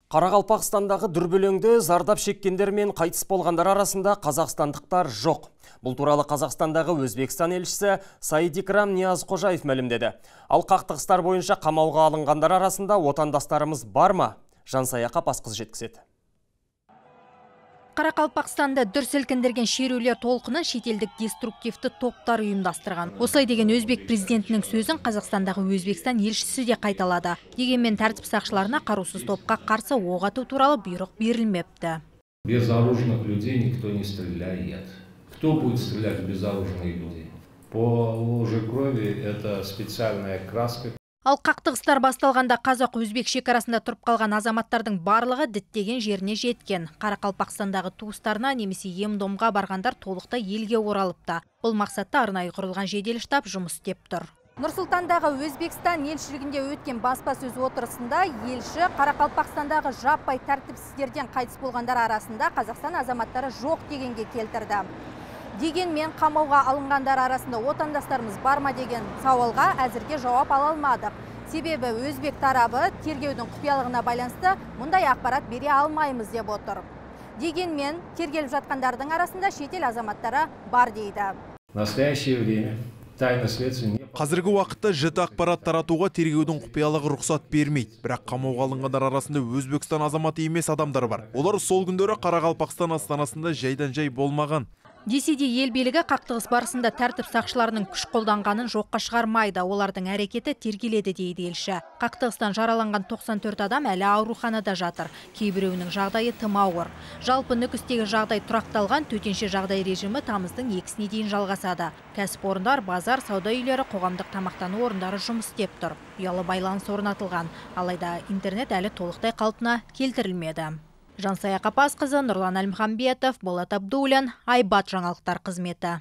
Қарақалпақстандағы дүрбелеңде зардап шеккендер мен қайтыс болғандар арасында қазақстандықтар жоқ. Бұл туралы Қазақстандағы Өзбекстан елшісі Саидикрам Ниязқожаев мәлімдеді. Ал қақтығыстар бойынша қамауға алынғандар арасында отандастарымыз бар ма? Жансая Қапасқызы жеткізеді. Қарақалпақстанды дүр сілкіндірген шерулер толқынын шетелдік деструктивті топтар ұйымдастырған. Осылай деген өзбек президентінің сөзін Қазақстандағы Өзбекстан елшісі де қайталады. Дегенмен тәртіп сақшыларына қарусыз топқа қарсы оқ ату туралы бұйрық берілмепті. Безоружных людей никто не стреляет. Кто будет стрелять в безоружных людей? По луже крови это специальная краска. Ал қақтығыстар басталғанда қазақ-өзбек шекарасында тұрып қалған азаматтардың барлығы діттеген жеріне жеткен. Қарақалпақстандағы туыстарына немесе ем-домға барғандар толықтай елге оралыпты. Бұл мақсатта арнайы құрылған жедел штаб жұмыс істеп тұр. Нұр-Сұлтандағы Өзбекстан елшілігінде өткен баспасөз отырысында елші Қарақалпақстандағы жаппай тәртіпсіздерден қайтыс болғандар арасында Қазақстан азаматтары жоқ дегенге келтірді. Дегенмен қамауға алынғандар арасында отандастарымыз бар ма деген сауалға әзірге жауап ала алмадық. Себебі өзбек тарабы тергеудің құпиялығына байланысты мұндай ақпарат бере алмаймыз деп отыр. Дегенмен тергеліп жатқандардың арасында шетел азаматтары бар дейді. В настоящее время тайна следствия не Қазіргі уақытта жіті ақпарат таратуға тергеудің құпиялығы рұқсат бермейді. Бірақ қамауға алынғандар арасында Өзбекстан азаматы емес адамдар бар. Олар сол күндері Қарақалпақстан астанасында жайдан жай болмаған. Десе де ел билігі қақтығыс барысында тәртіп сақшыларының күш қолданғанын жоққа шығармайды. Олардың әрекеті тергеледі дейді елші. Қақтығыстан жараланған 94 адам әлі ауруханада жатыр. Кейбіреуінің жағдайы тым ауыр. Жалпы Нүкістегі жағдай тұрақталған, төтенше жағдай режимі тамыздың 2-сіне дейін жалғасады. Кәсіпорындар, базар, сауда үйлері, қоғамдық тамақтану орындары жұмыс істеп тұр. Ұялы байланыс орнатылған. Алайда интернет әлі толықтай қалпына келтірілмеді. Жансая Қапасқызы, Нұрлан Әлмұханбетов, Болат Абдуллин, Айбат жаңалықтар қызметі.